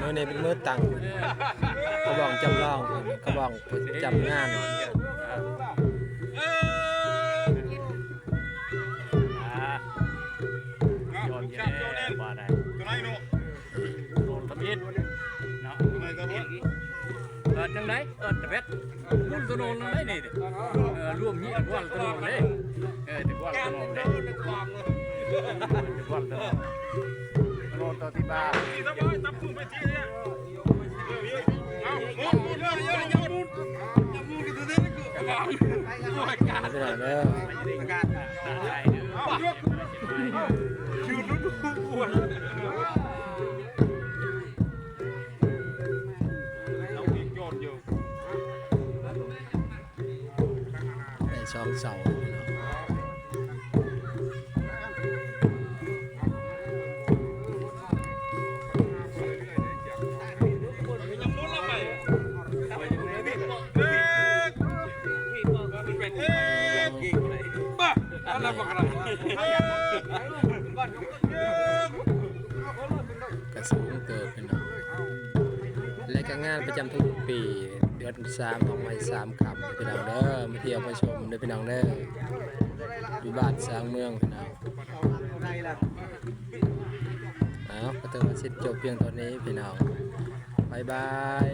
ມື້ນີ້ເປັນມື້ຕັ້ງ ຂະບອງຈຳລອງ ຂະບອງປະຈຳງານ. ຍອດແທ້ ວ່າໄດ້ ໂດນທຳອິດເນາະ. ເອີ ຈັ່ງໃດ ເອີ ຕະແບດ ບຸນຕະໂນນນັ້ນໄດ໋ນີ້ ເອີ ລວມມີກວນຕະໂນນເດ້ ເອີ ແຕ່ກວນຕະໂນນເດ້ ກວນຕະໂນນ ຕະໂນນຕໍ່ທີ່ບ້ານ ເດີ. ໄດ້ສອງເສົາເນາະ. ເ ກະສູງເຕີບພີ່ນ້ອງ ແລະກະງານປະຈຳທຸກປີ ເດືອນສາມ ອອກໃໝ່ສາມຄ່ຳພີ່ນ້ອງເດີ ມາທ່ຽວມາຊົມເດີພີ່ນ້ອງເດີ ຢູ່ບ້ານຊ້າງເມືອງພີ່ນ້ອງ. ເອົາ ກະຖືວ່າສິ້ນຈົບພຽງເທົ່ານີ້ພີ່ນ້ອງ ບາຍບາຍ.